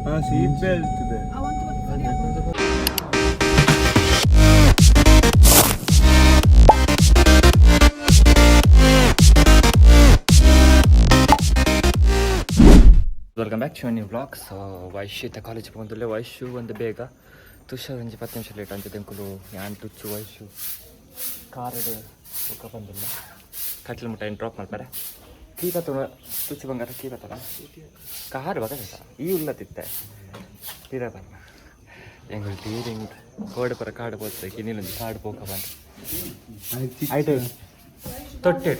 Seat belt ಇದೆ. Welcome back to new vlog. So Vaishu ಇತ್ತ college ಪೋಂದುಲ್ಲೆ. Vaishu ಒಂದು ಬೇಗ, ತುಷಾರ್ ಒಂಜಿ 10 ನಿಮಿಷ ಲೇಟ್ ಅಂತ. ತೆಂಕುಲು ಯಾನ್, ತುಚ್ಚು, ವೈಶು ಕಾರಡ್ ಬೊಕ್ಕ ಬಂದಿಲ್ಲ. ಕಟ್ಲು ಮುಟ್ಟ ಏನು ಡ್ರಾಪ್ ಮಾಡ್ತಾರೆ. ಕೀ ಬತ್ತೋ ತುಚ್ಚು ಬಂಗಾರ, ಕೀ ಬತ್ತಲ್ಲ ಕಾರ್ ಬಗ ಈ ಉಲ್ಲತ್ತಿತ್ತೆ ತೀರ ಬನ್ನ ಎಂಗುಲ್ ಟೀರಿಂಗ್ ಕೋಡೆ ಪರ ಕಾಡು ಪೋತೆ ಕಿನ್ನಿಲೊಂಜಿ ಕಾಡು ಪೋಕ ಬಂದು ಆಯ್ತು ತೊಟ್ಟೆ.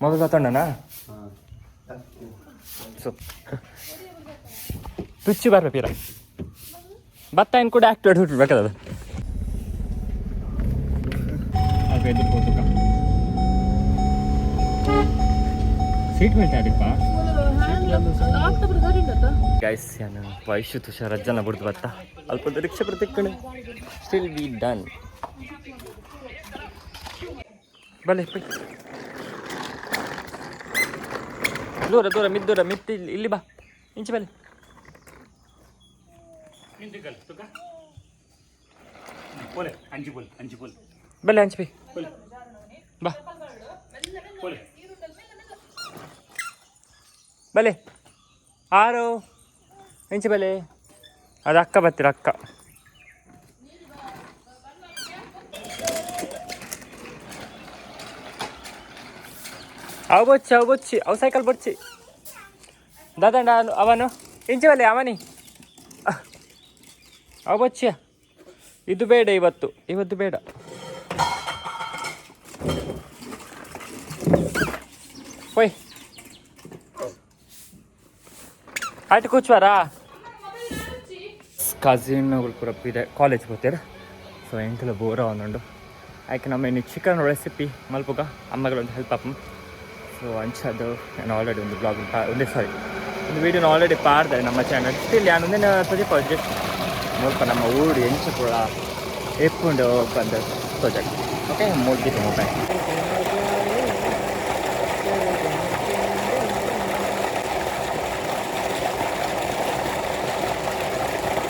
ಮೊಬೈಲ್ ತಗೊಂಡನಾ? ಸೊ ತುಚ್ಚಿ ಬರ್ಬ ಪೀರ ಬತ್ತ ಏನು ಕೂಡ ಆಕ್ಟಿವೇಟ್ ಹುಟ್ಟು ಬೇಕಾದ ಅದು ಎದುರು. Seat belt ಆಡಿಪ್ಪ. ಗೈಸ್, ನಾನು ವೈಶು ತುಷಾರ್ ರಜ್ಜನ ಬಿಡ್ದು ಬತ್ತ. ಅಲ್ಪ ಒಂದು ರಿಕ್ಷಾ ಬರ್ತಿಕ್ಕಣೆ. ಸ್ಟಿಲ್ we done ಬಲೆ. ದೂರ ದೂರ ಮಿದ್ದೂರ ಮಿತ್ತು. ಇಲ್ಲಿ ಇಲ್ಲಿ ಬಾ, ಇಂಚೆ ಬಲೆ. ಪೋಲೆ ಅಂಜಿ ಪೋಲೆ ಅಂಜಿ ಪೋಲೆ. ಬಲೆ ಅಂಚೆ ಬಿ ಬಾ. ಪೋಲೆ. ಬಲೆ ಆರು ಇಂಚೆ ಬಲೆ. ಅದು ಅಕ್ಕ ಬರ್ತೀರ ಅಕ್ಕ. ಅವು ಬೊಚ್ಚಿ, ಅವು ಬೊಚ್ಚಿ, ಅವು ಸೈಕಲ್ ಬೊಚ್ಚಿ. ದಾದಂಡ ಅವನು ಇಂಚೆ ಬಲೆ ಅವನಿ. ಅವು ಬೊಚ್ಚಿಯ. ಇದು ಬೇಡ ಇವತ್ತು, ಇವತ್ತು ಬೇಡ. ಹೋಯ್ ಆಯ್ತು, ಕೂಚ್ವಾರಾ? ಕಸಿನ್ ಪೂರ ಇದೆ ಕಾಲೇಜ್ ಹೋಗ್ತೀರ. ಸೊ ಎಂಕಲ ಬೋರ ಒಂದುಂಡು. ಆಯ್ಕೆ ನಮ್ಮ ಇನ್ನು ಚಿಕನ್ ರೆಸಿಪಿ ಮಲ್ಪುಗ ಅಮ್ಮಗಳು ಹೆಲ್ಪ್ ಆಪ. ಸೊ ಅಂಚದು ನಾನು ಆಲ್ರೆಡಿ ಒಂದು ಬ್ಲಾಗ್ ಒಂದೇ, ಸಾರಿ, ಒಂದು ವೀಡಿಯೋನ ಆಲ್ರೆಡಿ ಪಾಡ್ದೆ ನಮ್ಮ ಚಾನಲ್. ಸ್ಟಿಲ್ ಯಾನ್ ಒಂದೇನ ತೊಜಪ್ಪ ಜಸ್ಟ್ ಮುಲ್ಪ ನಮ್ಮ ಊರು ಎಂಚ ಪೂರ ಎಪ್ಪುಂಡು ಬಂದು ತೋಜಾಗ. ಓಕೆ, ಮೂರ್ತಿ ಮೊಬೈಲ್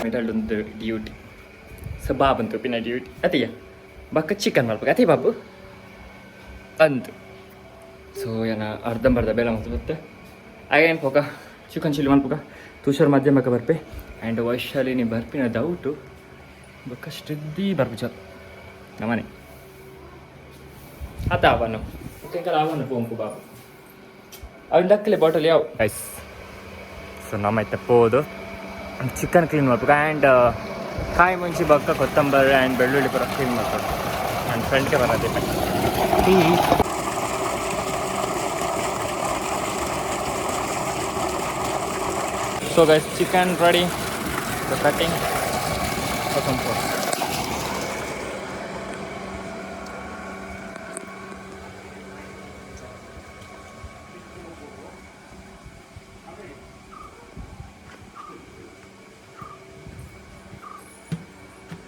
ಮಿಡಲ್ ಒಂದು ಡ್ಯೂಟಿ. ಸೊ ಬಾಬಂತು ಪಿನ್ನ ಡ್ಯೂಟಿ ಅತಿಯ ಬಕ್ಕ ಚಿಕನ್ ಮಲ್ಪಕ ಅತಿ ಬಾಬು ಅಂತು. ಸೊ ಏನ ಅರ್ಧಂಬರ್ಧ ಬೇಲ ಮತ್ತು ಬತ್ತೆ. ಆಗೇನು ಪೋಕ ಚಿಕನ್ ಚಿಲ್ಲಿ ಮಲ್ಪಕ. ತುಷಾರ್ ಮಧ್ಯಮಕ ಬರ್ಪೆ ಆ್ಯಂಡ್ ವೈಶಾಲಿನಿ ಬರ್ಪಿನ ಡೌಟು. ಬೊಕ್ಕ ಶ್ರದ್ಧಿ ಬರ್ಪು ಚಲ್ ನಮ್ಮನೆ ಆತ ಅವನು ಅವನು ಪೋಂಪು ಬಾಬು ಅವನ ದಕ್ಕಲೆ ಬಾಟಲ್ ಯಾವ ಐಸ್. ಸೊ ನಮ್ಮ ಇತ್ತ ಪೋದು ಚಿಕನ್ ಕ್ಲೀನ್ ಮಾಡ್ಬೇಕು ಆ್ಯಂಡ್ ಕಾಯಿ ಮುಂಚಿ ಬಕ್ಕ ಕೊತ್ತಂಬರಿ ಆ್ಯಂಡ್ ಬೆಳ್ಳುಳ್ಳಿ ಪೂರ ಕ್ಲೀನ್ ಮಾಡ್ಬೇಕು. ಆ್ಯಂಡ್ ಫ್ರೆಂಡ್ಗೆ ಬರೋದಿಲ್ಲ. So guys, chicken ready, the cutting.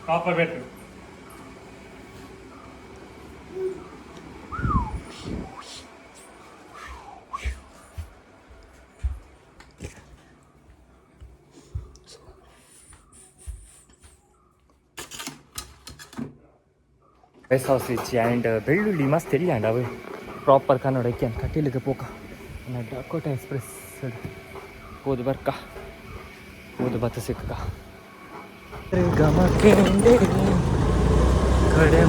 Proper bed. Sausage and ಬೆಳ್ಳುಳ್ಳಿ ಮಸ್ತ್ ಎಲ್ಲಿ ಅವು ಪ್ರಾಪರ್ ಕನ್ನಡಕ್ಕೆ ಅಂತ ಕಟೀಲಿಗೆ ಪೋಕ. ಡಕೋಟಾ ಎಕ್ಸ್ಪ್ರೆಸ್ ಪೋದು ಬರ್ಕ, ಪೋದು ಬತ್ತ ಸಿಕ್ಕ ಕಡೆ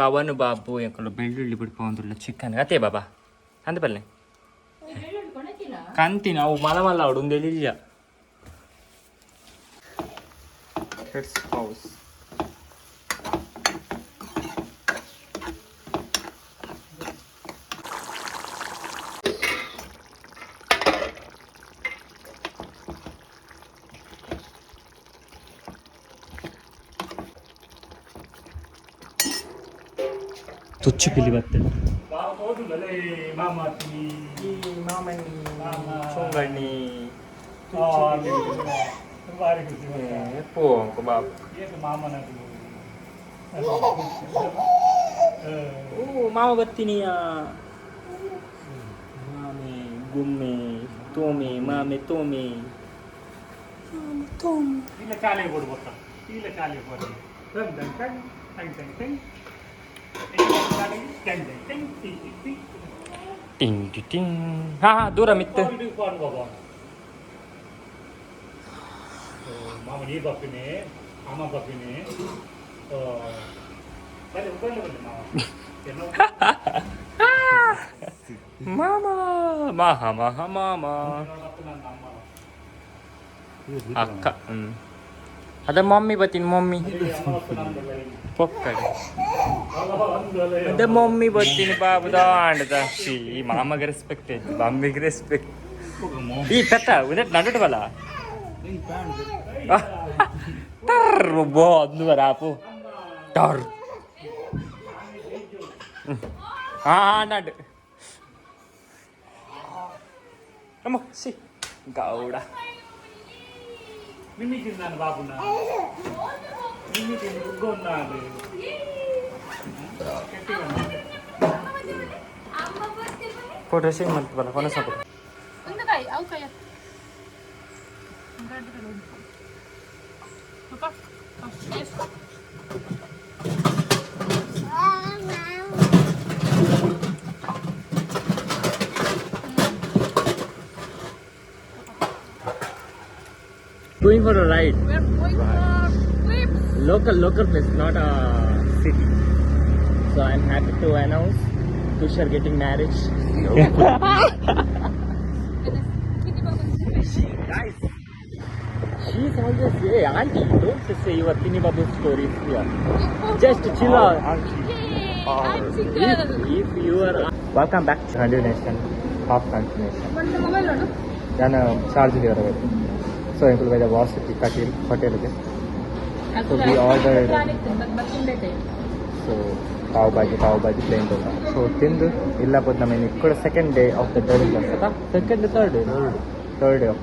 ಅವನು ಬಾಬು ಎಂಕಲು ಬೆಳ್ಳುಳ್ಳಿ ಬಿಡ್ಪೊಂದುಲ್ಲ ಚಿಕನ್ ಅದೇ ಬಾಬಾ ಅಂದ ಬಲ್ಲೆ ಕಂತಿನ ಅವು ಮಲ ಮಲ್ಲ ಅವಡು ಒಂದೆಲ್ಲಿಲ್ಲ. It's house. ತುಚ್ಚು ಪಿಲಿ ಬರ್ತದೆ. ಚೊಂಗಣ್ಣಿ ಪೋ ಬಾಬು. ಓ ಮಾಮ ಬತ್ತೀನಿಯ. ಮಾಮೆ ಗುಮ್ಮೆ ತೋಮೆ ಮಾಮೆ ತೋಮೆ. ಇಲ್ಲ ಚಾಲೆ ಕೊಡ್ಬೋಕ, ಇಲ್ಲ ಚಾಲೆ ಕೊಡಿ. ಟಂಗ್ ಟಂಗ್ ಟಂಗ್ ಟಂಗ್ ಟಂಗ್ ಟಂಗ್ ಟಂಗ್ ಟಂಗ್ ಟಂಗ್ ಟಿ ಟಿ ಟಿ. ಟಿಂಗ್ ಟಿ ಟಿಂಗ್. ಹಾ ಹಾ, ದೂರ ಮಿತ್ತು. ಇದು ಪಾನ್ ಬಾಬಾ. ಮಾಮ ನೀರು ಬಾಪಿನಿ, ಅಮ್ಮ ಬಾಪಿನಿ. ಬನ್ನಿ ಬನ್ನಿ ಬನ್ನಿ ಮಾಮ ಏನೋ. ಮಾಮ ಮಾಹ ಮಾಹ ಮಾಮ. ನನ್ನ ಅಮ್ಮ. ಅಕ್ಕ ಅದ ಮಮ್ಮಿ ಬತ್ತೀನಿ ಮಮ್ಮಿ. ಪೊಕ್ಕಡೆ ಅದ ಮಮ್ಮಿ ಬತ್ತೀನಿ ಬಾಬು ದಾಂಡದ. ಈ ಮಾಮಗೆ ರೆಸ್ಪೆಕ್ಟ್ ಐತಿ, ಮಮ್ಮಿಗೆ ರೆಸ್ಪೆಕ್ಟ್. ಈ ಪೆತ್ತ ಉದಟ್ ನಡುಟ್ ಬಲ ಟರ್ ಒಬ್ಬೋ ಅಂದು ಬರಾಪು ಟರ್. ಹಾ ನಡ್ ಅಮ್ಮ ಸಿ ಗೌಡ. ನಿನ್ನೆ ತಿಂದಾನು ಬಾಬುನ, ನಿನ್ನೆ ತಿಂದು ಉಗ್ಗೊಂದಾನು. ಫೋಟೋ ಶೇರ್ ಮಾಡ್ತು ಬಲ್ಲ ಕೊನೆ ಸಾಕು. Going for a ride. We are going for trips. Local place, not a city. So I'm happy to announce Tushar getting marriage. Guys, she's always, hey auntie, don't say your Tini Babu stories here. Just chill out. Yay, I'm single. If you are welcome back to continuation, half continuation. ಒಂದು mobile ನೋಡು. ನಾನು charge ಇರಬೇಕು. ಸೊ ಇಂಕ್ಲೂ ಬೈದ ವಾಸುಕಿ ಕಟೀಲ್ ಹೋಟೆಲ್ಗೆ. So we ordered so pav bhaji, pav bhaji, plain dosa. So ತಿಂದು ಇಲ್ಲ ಪೋದ್ ನಮ್ಮ ಕೂಡ second day of the driving class ಅಲ್ಲ, second, third day of.